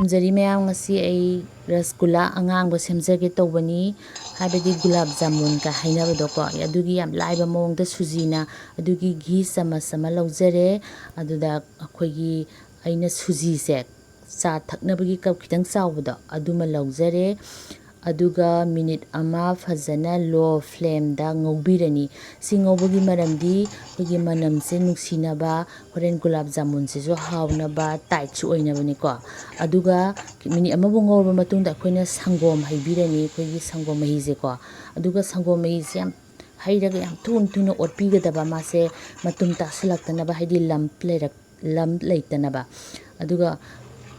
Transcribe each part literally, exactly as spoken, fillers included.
ꯈꯨꯔꯨꯝꯖꯔꯤ ꯃꯌꯥꯝ, ꯉꯁꯤ ꯑꯩ ꯔꯁꯒꯨꯂꯥ ꯑꯉꯥꯡꯕ ꯁꯦꯝꯖꯒꯦ ꯇꯧꯕꯅꯤ, ꯍꯥꯏꯕꯗꯤ ꯒꯨꯂꯥꯞ ꯖꯥꯃꯨꯟꯒ ꯍꯥꯏꯅꯕꯗꯣꯀꯣ, ꯑꯗꯨꯒꯤ ꯌꯥꯝ ꯂꯥꯏꯕ ꯃꯑꯣꯡꯗ ꯁꯨꯖꯤꯅ ꯑꯗꯨꯒꯤ ꯘꯤ ꯆꯥꯃꯁ ꯑꯃ ꯂꯧꯖꯔꯦ꯫ ꯑꯗꯨꯗ ꯑꯩꯈꯣꯏꯒꯤ, ꯑꯩꯅ ꯁꯨꯖꯤꯁꯦ ꯆꯥ ꯊꯛꯅꯕꯒꯤ ꯀꯞ ꯈꯤꯇꯪ ꯆꯥꯎꯕꯗꯣ ꯑꯗꯨꯃ ꯂꯧꯖꯔꯦ꯫ ꯑꯗꯨꯒ ꯃꯤꯅꯤꯠ ꯑꯃ ꯐꯖꯅ low flameꯗ ꯉꯧꯕꯤꯔꯅꯤ꯫ ꯁꯤ ꯉꯧꯕꯒꯤ ꯃꯔꯝꯗꯤ ꯑꯩꯈꯣꯏꯒꯤ ꯃꯅꯝꯁꯦ ꯅꯨꯡꯁꯤꯅꯕ, ꯍꯣꯔꯦꯟ ꯒꯨꯂꯥꯞ ꯖꯥꯃꯨꯟꯁꯤꯁꯨ ꯍꯥꯎꯅꯕ, ꯇꯥꯏꯠꯁꯨ ꯑꯣꯏꯅꯕꯅꯤꯀꯣ꯫ ꯑꯗꯨꯒ ꯃꯤꯅꯤꯠ ꯑꯃꯕꯨ ꯉꯧꯔꯕ ꯃꯇꯨꯡꯗ ꯑꯩꯈꯣꯏꯅ ꯁꯪꯒꯣꯝ ꯍꯩꯕꯤꯔꯅꯤ, ꯑꯩꯈꯣꯏꯒꯤ ꯁꯪꯒꯣꯝ ꯃꯍꯤꯁꯦꯀꯣ꯫ ꯑꯗꯨꯒ ꯁꯪꯒꯣꯝ ꯃꯍꯤꯁꯦ ꯌꯥꯝ ꯍꯩꯔꯒ ꯌꯥꯝ ꯊꯨꯅ ꯊꯨꯅ ꯑꯣꯠꯄꯤꯒꯗꯕ, ꯃꯥꯁꯦ ꯃꯇꯨꯝ ꯇꯥꯁꯤꯜꯂꯛꯇꯅꯕ, ꯍꯥꯏꯗꯤ ꯂꯝ ꯂꯩꯔꯛ ꯂꯝ ꯂꯩꯇꯅꯕ꯫ ꯑꯗꯨꯒ,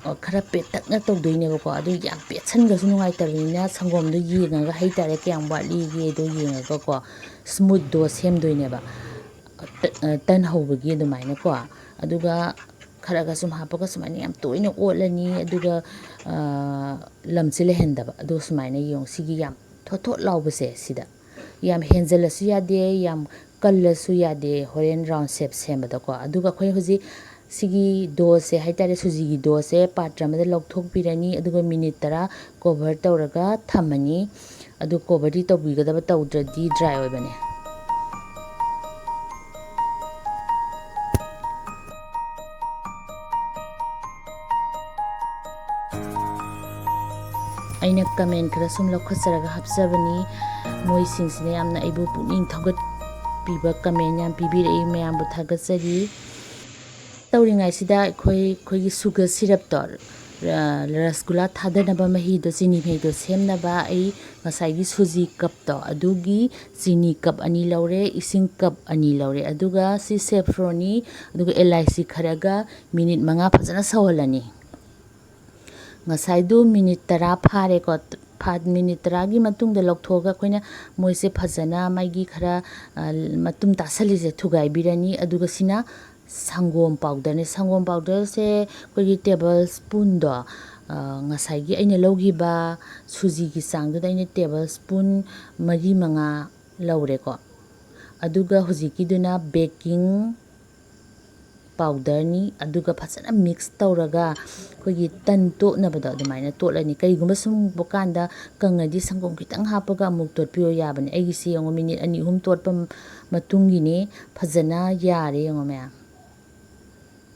ꯑ, ꯈꯔ ꯄꯦꯠꯇꯛꯅ ꯇꯧꯗꯣꯏꯅꯦꯕꯀꯣ꯫ ꯑꯗꯨ ꯌꯥꯝ ꯄꯦꯠꯁꯟꯈ꯭ꯔꯁꯨ ꯅꯨꯡꯉꯥꯏꯇꯕꯅꯤꯅ ꯁꯪꯒꯣꯝꯗꯣ ꯌꯦꯡꯉꯒ ꯍꯩꯇꯥꯔꯦ ꯀꯌꯥꯝ ꯋꯥꯠꯂꯤꯒꯦꯗꯣ ꯌꯦꯡꯉꯒꯀꯣ, smooth dough ꯁꯦꯝꯗꯣꯏꯅꯦꯕ꯫ ꯇ-, ꯑ, ꯇꯟ ꯍꯧꯕꯒꯤ ꯑꯗꯨꯃꯥꯏꯅꯀꯣ꯫ ꯑꯗꯨꯒ ꯈꯔ ꯈꯔ ꯁꯨꯝ ꯍꯥꯞꯄꯒ ꯁꯨꯃꯥꯏꯅ ꯌꯥꯝ ꯇꯣꯏꯅ ꯑꯣꯠꯂꯅꯤ꯫ ꯑꯗꯨꯒ, ꯑ, ꯂꯝꯁꯦ ꯂꯩꯍꯟꯗꯕ꯫ ꯑꯗꯨꯒ ꯁꯨꯃꯥꯏꯅ ꯌꯦꯡꯉꯨ, ꯁꯤꯒꯤ ꯌꯥꯝ ꯊꯣꯠ ꯊꯣꯠ ꯂꯥꯎꯕꯁꯦ ꯁꯤꯗ꯫ ꯌꯥꯝ ꯍꯦꯟꯖꯜꯂꯁꯨ ꯌꯥꯗꯦ, ꯌꯥꯝ ꯀꯜꯂꯁꯨ ꯌꯥꯗꯦ, ꯍꯣꯔꯦꯟ round shape ꯁꯦꯝꯕꯗꯀꯣ꯫ ꯑꯗꯨꯒ ꯑꯩꯈꯣꯏ ꯍꯧꯖꯤꯛ ꯁꯤꯒꯤ doughꯁꯦ ꯍꯥꯏꯇꯥꯔꯦ, ꯁꯨꯖꯤꯒꯤ doughꯁꯦ ꯄꯥꯇ꯭ꯔ ꯑꯃꯗ ꯂꯧꯊꯣꯛꯄꯤꯔꯅꯤ꯫ ꯑꯗꯨꯒ ꯃꯤꯅꯤꯠ ꯇꯔꯥ cover ꯇꯧꯔꯒ ꯊꯝꯃꯅꯤ꯫ ꯑꯗꯨ coverꯗꯤ ꯇꯧꯕꯤꯒꯗꯕ, ꯇꯧꯗ꯭ꯔꯗꯤ dry ꯑꯣꯏꯕꯅꯦ꯫ ꯑꯩꯅ comment ꯈꯔ ꯁꯨꯝ ꯂꯧꯈꯠꯆꯔꯒ ꯍꯥꯞꯆꯕꯅꯤ꯫ ꯃꯣꯏꯁꯤꯡꯁꯤꯅ ꯌꯥꯝꯅ ꯑꯩꯕꯨ ꯄꯨꯛꯅꯤꯡ ꯊꯧꯒꯠꯄꯤꯕ comment ꯌꯥꯝ ꯄꯤꯕꯤꯔꯛꯏ, ꯃꯌꯥꯝꯕꯨ ꯊꯥꯒꯠꯆꯔꯤ꯫ ꯇꯧꯔꯤꯉꯩꯁꯤꯗ ꯑꯩꯈꯣꯏ, ꯑꯩꯈꯣꯏꯒꯤ sugar syrupꯇꯣ, ꯔ-, ꯔꯁꯒꯨꯂꯥ ꯊꯥꯗꯅꯕ ꯃꯍꯤꯗꯣ, ꯆꯤꯅꯤ ꯃꯍꯤꯗꯣ ꯁꯦꯝꯅꯕ ꯑꯩ ꯉꯁꯥꯏꯒꯤ ꯁꯨꯖꯤ cupꯇꯣ, ꯑꯗꯨꯒꯤ ꯆꯤꯅꯤ cup ꯑꯅꯤ ꯂꯧꯔꯦ, ꯏꯁꯤꯡ cup ꯑꯅꯤ ꯂꯧꯔꯦ, ꯑꯗꯨꯒ ꯁꯤ saffronꯅꯤ, ꯑꯗꯨꯒ ꯑꯦꯂꯥꯏꯆꯤ ꯈꯔꯒ ꯃꯤꯅꯤꯠ ꯃꯉꯥ ꯐꯖꯅ ꯁꯧꯍꯜꯂꯅꯤ꯫ ꯉꯁꯥꯏꯗꯨ ꯃꯤꯅꯤꯠ ꯇꯔꯥ ꯐꯥꯔꯦꯀꯣ꯫ ꯐꯥ-, ꯃꯤꯅꯤꯠ ꯇꯔꯥꯒꯤ ꯃꯇꯨꯡꯗ ꯂꯧꯊꯣꯛꯑꯒ ꯑꯩꯈꯣꯏꯅ ꯃꯣꯏꯁꯦ ꯐꯖꯅ ꯃꯥꯒꯤ ꯈꯔ, ꯑ, ꯃꯇꯨꯝ ꯇꯥꯁꯜꯂꯤꯁꯦ ꯊꯨꯒꯥꯏꯕꯤꯔꯅꯤ꯫ ꯑꯗꯨꯒ ꯁꯤꯅ ꯁꯪꯒꯣꯝ powderꯅꯦ꯫ ꯁꯪꯒꯣꯝ powderꯁꯦ ꯑꯩꯈꯣꯏꯒꯤ table spoonꯗꯣ, ꯑ, ꯉꯁꯥꯏꯒꯤ ꯑꯩꯅ ꯂꯧꯈꯤꯕ ꯁꯨꯖꯤꯒꯤ ꯆꯥꯡꯗꯨꯗ ꯑꯩꯅ table spoon ꯃꯔꯤ ꯃꯉꯥ ꯂꯧꯔꯦꯀꯣ꯫ ꯑꯗꯨꯒ ꯍꯧꯖꯤꯛꯀꯤꯗꯨꯅ baking ꯄꯥꯎꯗꯔꯅꯤ꯫ ꯑꯗꯨꯒ ꯐꯖꯅ ꯃꯤꯛꯁ ꯇꯧꯔꯒ ꯑꯩꯈꯣꯏꯒꯤ ꯇꯟ ꯇꯣꯠꯅꯕꯗꯣ ꯑꯗꯨꯃꯥꯏꯅ ꯇꯣꯠꯂꯅꯤ꯫ ꯀꯔꯤꯒꯨꯝꯕ ꯁꯨꯝꯕ ꯀꯥꯟꯗ ꯀꯪꯉꯗꯤ ꯁꯪꯒꯣꯝ ꯈꯤꯇꯪ ꯍꯥꯞꯄꯒ ꯑꯃꯨꯛ ꯇꯣꯠꯄꯤꯌꯣ ꯌꯥꯕꯅꯦ꯫ ꯑꯩꯒꯤꯁꯤ ꯌꯦꯡꯉꯣ, ꯃꯤꯅꯤꯠ ꯑꯅꯤ ꯑꯍꯨꯝ ꯇꯣꯠꯄ ꯃꯇꯨꯡꯒꯤꯅꯤ꯫ ꯐꯖꯅ ꯌꯥꯔꯦ ꯌꯦꯡꯉꯣ ꯃꯌꯥꯝ꯫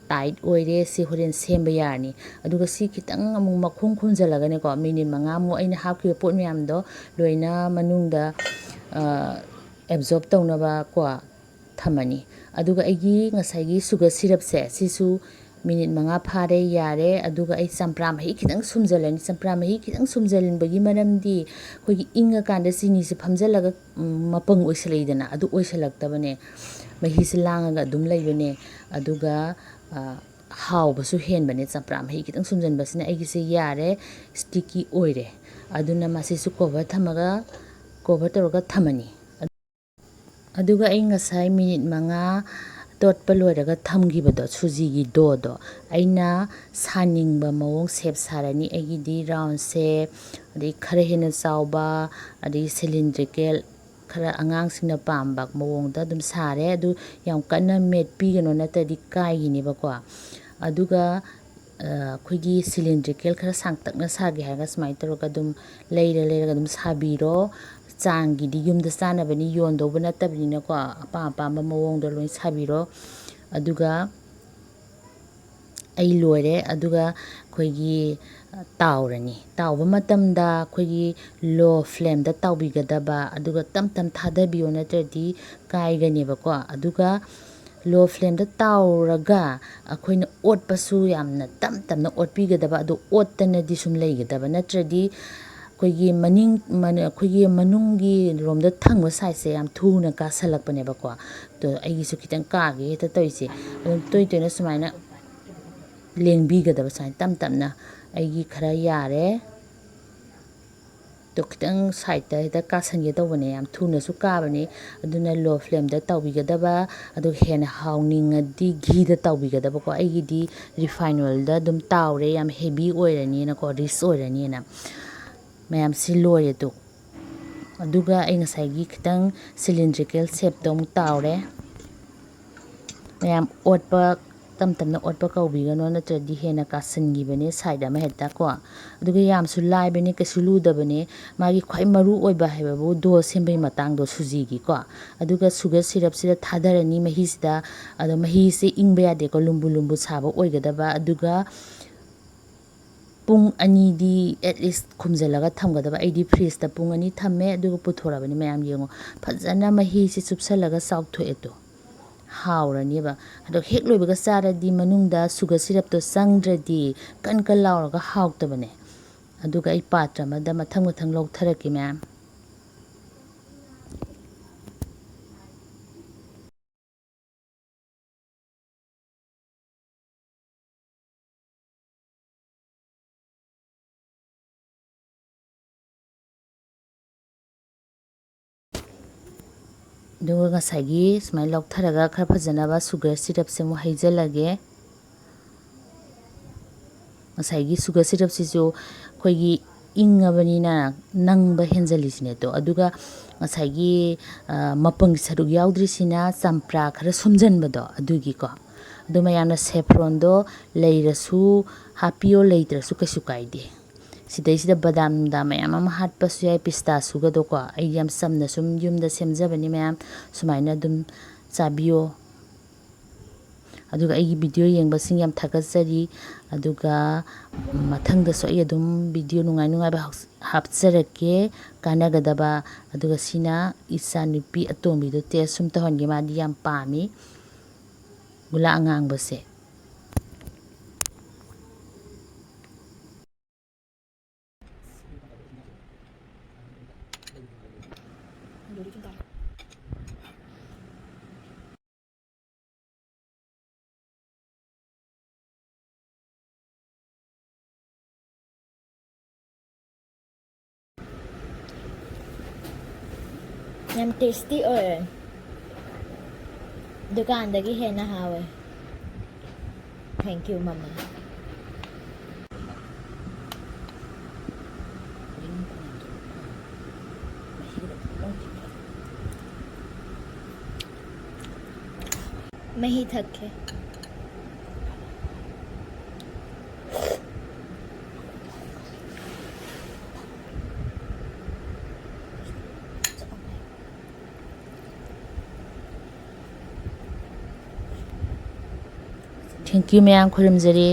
ꯇꯥꯏꯠ ꯑꯣꯏꯔꯦ꯫ ꯁꯤ ꯍꯣꯔꯦꯟ ꯁꯦꯝꯕ ꯌꯥꯔꯅꯤ꯫ ꯑꯗꯨꯒ ꯁꯤ ꯈꯤꯇꯪ ꯑꯃꯨꯛ ꯃꯈꯨꯝ ꯈꯨꯝꯖꯤꯜꯂꯒꯅꯦꯀꯣ, ꯃꯤꯅꯤꯠ ꯃꯉꯥꯃꯨꯛ ꯑꯩꯅ ꯍꯥꯞꯈꯤꯕ ꯄꯣꯠ ꯃꯌꯥꯝꯗꯣ ꯂꯣꯏꯅ ꯃꯅꯨꯡꯗ ꯑꯦꯕꯖꯣꯔꯞ ꯇꯧꯅꯕ ꯀꯣ ꯊꯝꯃꯅꯤ꯫ ꯑꯗꯨꯒ ꯑꯩꯒꯤ ꯉꯁꯥꯏꯒꯤ ꯁꯨꯒꯔ ꯁꯤꯔꯞꯁꯦ ꯁꯤꯁꯨ ꯃꯤꯅꯤꯠ ꯃꯉꯥ ꯐꯥꯔꯦ, ꯌꯥꯔꯦ꯫ ꯑꯗꯨꯒ ꯑꯩ ꯆꯝꯄ꯭ꯔꯥ ꯃꯍꯤ ꯈꯤꯇꯪ ꯁꯨꯝꯖꯤꯜꯂꯅꯤ꯫ ꯆꯝꯄ꯭ꯔꯥ ꯃꯍꯤ ꯈꯤꯇꯪ ꯁꯨꯝꯖꯤꯟꯕꯒꯤ ꯃꯔꯝꯗꯤ ꯑꯩꯈꯣꯏꯒꯤ ꯏꯪꯉꯀꯥꯟꯗ ꯆꯤꯅꯤꯁꯦ ꯐꯝꯖꯤꯜꯂꯒ ꯎꯝ, ꯃꯄꯪ ꯑꯣꯏꯁꯜꯂꯛꯏꯗꯅ, ꯑꯗꯨ ꯑꯣꯏꯁꯜꯂꯛꯇꯕꯅꯦ꯫ ꯃꯍꯤꯁꯦ ꯂꯥꯡꯉꯒ ꯑꯗꯨꯝ ꯂꯩꯕꯅꯦ꯫ ꯑꯗꯨꯒ ꯍꯥꯎꯕꯁꯨ ꯍꯦꯟꯕꯅꯦ꯫ ꯆꯝꯄ꯭ꯔꯥ ꯃꯍꯤ ꯈꯤꯇꯪ ꯁꯨꯝꯖꯤꯟꯕꯁꯤꯅ꯫ ꯑꯩꯒꯤꯁꯦ ꯌꯥꯔꯦ꯫ ꯁ꯭ꯇꯤꯀꯤ ꯑꯣꯏꯔꯦ꯫ ꯑꯗꯨꯅ ꯃꯁꯤꯁꯨ ꯀꯣꯚꯔ ꯊꯝꯃꯒ, ꯀꯣꯚꯔ ꯇꯧꯔꯒ ꯊꯝꯃꯅꯤ꯫ ꯑꯗꯨꯒ ꯑꯩ ꯉꯁꯥꯏ ꯃꯤꯅꯤꯠ ꯃꯉꯥ ꯇꯣꯠꯄ ꯂꯣꯏꯔꯒ ꯊꯝꯈꯤꯕꯗꯣ, ꯁꯨꯖꯤꯒꯤ ꯗꯣꯗꯣ, ꯑꯩꯅ ꯁꯥꯅꯤꯡꯕ ꯃꯑꯣꯡ ꯁꯦꯞ ꯁꯥꯔꯅꯤ꯫ ꯑꯩꯒꯤꯗꯤ ꯔꯥꯎꯟ ꯁꯦꯞ, ꯑꯗꯩ ꯈꯔ ꯍꯦꯟꯅ ꯆꯥꯎꯕ, ꯑꯗꯩ ꯁꯤꯂꯤꯟꯗ꯭ꯔꯤꯀꯦꯜ, ꯈꯔ ꯑꯉꯥꯡꯁꯤꯡꯅ ꯄꯥꯝꯕ ꯃꯑꯣꯡꯗ ꯑꯗꯨꯝ ꯁꯥꯔꯦ꯫ ꯑꯗꯨ ꯌꯥꯝ ꯀꯟꯅ ꯃꯦꯠꯄꯤꯒꯅꯣ, ꯅꯠꯇ꯭ꯔꯗꯤ ꯀꯥꯏꯈꯤꯅꯦꯕꯀꯣ꯫ ꯑꯗꯨꯒ ꯑꯩꯈꯣꯏꯒꯤ ꯁꯤꯂꯤꯟꯗ꯭ꯔꯤꯀꯦꯜ ꯈꯔ ꯁꯥꯡꯇꯛꯅ ꯁꯥꯒꯦ ꯍꯥꯏꯔꯒ ꯁꯨꯃꯥꯏꯅ ꯇꯧꯔꯒ ꯑꯗꯨꯝ ꯂꯩꯔ ꯂꯩꯔꯒ ꯑꯗꯨꯝ ꯁꯥꯕꯤꯔꯣ꯫ ꯆꯥꯡꯒꯤꯗꯤ ꯌꯨꯝꯗ ꯆꯥꯅꯕꯅꯤ, ꯌꯣꯟꯗꯧꯕ ꯅꯠꯇꯕꯅꯤꯅꯀꯣ꯫ ꯑꯄꯥꯝ ꯑꯄꯥꯝꯕ ꯃꯑꯣꯡꯗ ꯂꯣꯏ ꯁꯥꯕꯤꯔꯣ꯫ ꯑꯗꯨꯒ ꯑꯩ ꯂꯣꯏꯔꯦ꯫ ꯑꯗꯨꯒ ꯑꯩꯈꯣꯏꯒꯤ ꯇꯥꯎꯔꯅꯤ꯫ ꯇꯥꯎꯕ ꯃꯇꯝꯗ ꯑꯩꯈꯣꯏꯒꯤ ꯂꯣ ꯐ꯭ꯂꯦꯝꯗ ꯇꯥꯎꯕꯤꯒꯗꯕ, ꯑꯗꯨꯒ ꯇꯞ ꯇꯞ ꯊꯥꯗꯕꯤꯌꯣ, ꯅꯠꯇ꯭ꯔꯗꯤ ꯀꯥꯏꯒꯅꯦꯕꯀꯣ꯫ ꯑꯗꯨꯒ ꯂꯣ ꯐ꯭ꯂꯦꯝꯗ ꯇꯥꯎꯔꯒ ꯑꯩꯈꯣꯏꯅ ꯑꯣꯠꯄꯁꯨ ꯌꯥꯝꯅ ꯇꯞ ꯇꯞꯅ ꯑꯣꯠꯄꯤꯒꯗꯕ꯫ ꯑꯗꯨ ꯑꯣꯠꯇꯅꯗꯤ ꯁꯨꯝ ꯂꯩꯒꯗꯕ, ꯅꯠꯇ꯭ꯔꯗꯤ ꯑꯩꯈꯣꯏꯒꯤ ꯃꯅꯤꯡ, ꯑꯩꯈꯣꯏꯒꯤ ꯃꯅꯨꯡꯒꯤ ꯔꯣꯝꯗ ꯊꯪꯕ ꯁꯥꯏꯠꯁꯦ ꯌꯥꯝ ꯊꯨꯅ ꯀꯥꯁꯜꯂꯛꯄꯅꯦꯕꯀꯣ꯫ ꯑꯗꯣ ꯑꯩꯒꯤꯁꯨ ꯈꯤꯇꯪ ꯀꯥꯒꯦ ꯍꯦꯛꯇ ꯇꯧꯔꯤꯁꯦ꯫ ꯑꯗꯨꯝ ꯇꯣꯏ ꯇꯣꯏꯅ ꯁꯨꯃꯥꯏꯅ ꯂꯦꯡꯕꯤꯒꯗꯕ, ꯁꯨꯃꯥꯏꯅ ꯇꯞ ꯇꯞꯅ꯫ ꯑꯩꯒꯤ ꯈꯔ ꯌꯥꯔꯦ꯫ ꯑꯗꯣ ꯈꯤꯇꯪ ꯁꯥꯏꯠꯇ ꯍꯦꯛꯇ ꯀꯥꯁꯟꯒꯦ ꯇꯧꯕꯅꯦ, ꯌꯥꯝ ꯊꯨꯅꯁꯨ ꯀꯥꯕꯅꯦ꯫ ꯑꯗꯨꯅ ꯂꯣ ꯐ꯭ꯂꯦꯝꯗ ꯇꯧꯕꯤꯒꯗꯕ꯫ ꯑꯗꯨꯒ ꯍꯦꯟꯅ ꯍꯥꯎꯅꯤꯡꯉꯗꯤ ꯘꯤꯗ ꯇꯧꯕꯤꯒꯗꯕꯀꯣ꯫ ꯑꯩꯒꯤꯗꯤ ꯔꯤꯐꯥꯏꯟ ꯑꯣꯏꯜꯗ ꯑꯗꯨꯝ ꯇꯥꯎꯔꯦ, ꯌꯥꯝ ꯍꯦꯚꯤ ꯑꯣꯏꯔꯅꯤꯅꯀꯣ, ꯔꯤꯆ ꯑꯣꯏꯔꯅꯤꯅ꯫ ꯃꯌꯥꯝꯁꯤ ꯂꯣꯏꯔꯦ ꯇꯨ꯫ ꯑꯗꯨꯒ ꯑꯩ ꯉꯁꯥꯏꯒꯤ ꯈꯤꯇꯪ ꯁꯤꯂꯤꯟꯗ꯭ꯔꯤꯀꯦꯜ ꯁꯦꯞꯇꯣ ꯑꯃꯨꯛ ꯇꯥꯎꯔꯦ꯫ ꯃꯌꯥꯝ ꯑꯣꯠꯄ ꯇꯞ ꯇꯞꯅ ꯑꯣꯠꯄ ꯀꯧꯕꯤꯒꯅꯣ, ꯅꯠꯇ꯭ꯔꯗꯤ ꯍꯦꯟꯅ ꯀꯥꯁꯤꯟꯈꯤꯕꯅꯦ side ꯑꯃ ꯍꯦꯛꯇ ꯀꯣ꯫ ꯑꯗꯨꯒ ꯌꯥꯝꯁꯨ ꯂꯥꯏꯕꯅꯦ, ꯀꯩꯁꯨ ꯂꯨꯗꯕꯅꯦ꯫ ꯃꯥꯒꯤ ꯈ꯭ꯋꯥꯏ ꯃꯔꯨ ꯑꯣꯏꯕ ꯍꯥꯏꯕꯕꯨ dough ꯁꯦꯝꯕꯒꯤ ꯃꯇꯥꯡꯗꯣ ꯁꯨꯖꯤꯒꯤꯀꯣ꯫ ꯑꯗꯨꯒ sugar syrupꯁꯤꯗ ꯊꯥꯗꯔꯅꯤ ꯃꯍꯤꯁꯤꯗ꯫ ꯑꯗꯣ ꯃꯍꯤꯁꯦ ꯏꯪꯕ ꯌꯥꯗꯦꯀꯣ, ꯂꯨꯝꯕꯨ ꯂꯨꯝꯕꯨ ꯁꯥꯕ ꯑꯣꯏꯒꯗꯕ꯫ ꯑꯗꯨꯒ ꯄꯨꯡ ꯑꯅꯤꯗꯤ at least ꯈꯨꯝꯖꯤꯜꯂꯒ ꯊꯝꯒꯗꯕ꯫ ꯑꯩꯗꯤ fridgeꯇ ꯄꯨꯡ ꯑꯅꯤ ꯊꯝꯃꯦ, ꯑꯗꯨꯒ ꯄꯨꯊꯣꯔꯛꯑꯕꯅꯤ꯫ ꯃꯌꯥꯝ ꯌꯦꯡꯉꯣ, ꯐꯖꯅ ꯃꯍꯤꯁꯦ ꯆꯨꯞꯁꯜꯂꯒ ꯆꯥꯎꯊꯣꯛꯑꯦ ꯇꯣ꯫ ꯍꯥꯎꯔꯅꯦꯕ꯫ ꯑꯗꯣ ꯍꯦꯛ ꯂꯣꯏꯕꯒ ꯆꯥꯔꯗꯤ ꯃꯅꯨꯡꯗ sugar syrupꯇꯣ ꯆꯪꯗ꯭ꯔꯗꯤ ꯀꯟ ꯀꯟ ꯂꯥꯎꯔꯒ ꯍꯥꯎꯇꯕꯅꯦ꯫ ꯑꯗꯨꯒ ꯑꯩ ꯄꯥꯇ꯭ꯔ ꯑꯃꯗ ꯃꯊꯪ ꯃꯊꯪ ꯂꯧꯊꯔꯛꯀꯦ ꯃꯌꯥꯝ꯫ ꯑꯗꯨꯒ ꯉꯁꯥꯏꯒꯤ ꯁꯨꯃꯥꯏꯅ ꯂꯧꯊꯔꯒ ꯈꯔ ꯐꯖꯅꯕ sugar syrupꯁꯦ ꯑꯃꯨꯛ ꯍꯩꯖꯤꯜꯂꯒꯦ꯫ ꯉꯁꯥꯏꯒꯤ sugar syrupꯁꯤꯁꯨ ꯑꯩꯈꯣꯏꯒꯤ ꯏꯪꯉꯕꯅꯤꯅ ꯅꯪꯕ ꯍꯦꯟꯖꯜꯂꯤꯁꯤꯅꯦ ꯑꯗꯣ꯫ ꯑꯗꯨꯒ ꯉꯁꯥꯏꯒꯤ, ꯑ, ꯃꯄꯪꯒꯤ ꯁꯔꯨꯛ ꯌꯥꯎꯗ꯭ꯔꯤꯁꯤꯅ ꯆꯝꯄ꯭ꯔꯥ ꯈꯔ ꯁꯨꯝꯖꯟꯕꯗꯣ ꯑꯗꯨꯒꯤꯀꯣ꯫ ꯑꯗꯣ ꯃꯌꯥꯝꯅ saffronꯗꯣ ꯂꯩꯔꯁꯨ ꯍꯥꯞꯄꯤꯌꯣ, ꯂꯩꯇ꯭ꯔꯁꯨ ꯀꯩꯁꯨ ꯀꯥꯏꯗꯦ꯫ ꯁꯤꯗꯩꯁꯤꯗ ꯕꯗꯥꯝ ꯅꯨꯡꯗꯥꯝ ꯃꯌꯥꯝ ꯑꯃ ꯍꯥꯞꯄꯁꯨ ꯌꯥꯏ, ꯄꯤꯁꯇꯥꯁꯨꯒꯗꯣꯀꯣ꯫ ꯑꯩ ꯌꯥꯝ ꯆꯝꯅ ꯁꯨꯝ ꯌꯨꯝꯗ ꯁꯦꯝꯖꯕꯅꯤ ꯃꯌꯥꯝ, ꯁꯨꯃꯥꯏꯅ ꯑꯗꯨꯝ ꯆꯥꯕꯤꯌꯣ꯫ ꯑꯗꯨꯒ ꯑꯩꯒꯤ video ꯌꯦꯡꯕꯁꯤꯡ ꯌꯥꯝ ꯊꯥꯒꯠꯆꯔꯤ꯫ ꯑꯗꯨꯒ ꯃꯊꯪꯗꯁꯨ ꯑꯩ ꯑꯗꯨꯝ video ꯅꯨꯡꯉꯥꯏ ꯅꯨꯡꯉꯥꯏꯕ ꯍꯥꯞ-, ꯍꯥꯞꯆꯔꯛꯀꯦ, ꯀꯥꯟꯅꯒꯗꯕ꯫ ꯑꯗꯨꯒ ꯁꯤꯅ ꯏꯆꯥꯅꯨꯄꯤ ꯑꯇꯣꯝꯕꯤꯗꯣ taste ꯁꯨꯝ ꯇꯧꯍꯟꯒꯦ, ꯃꯥꯗꯤ ꯌꯥꯝ ꯄꯥꯝꯃꯤ ꯒꯨꯂꯥ ꯑꯉꯥꯡꯕꯁꯦ꯫ ꯌꯥꯝ tasty ꯑꯣꯏ꯫ ꯗꯨꯀꯥꯟꯗꯒꯤ ꯍꯦꯟꯅ ꯍꯥꯎꯋꯦ꯫ Thank you, ꯃꯃꯥ꯫ ꯃꯍꯤ ꯊꯛꯀꯦ꯫ Thank you ꯃꯌꯥꯝ, ꯈꯨꯔꯨꯝꯖꯔꯤ꯫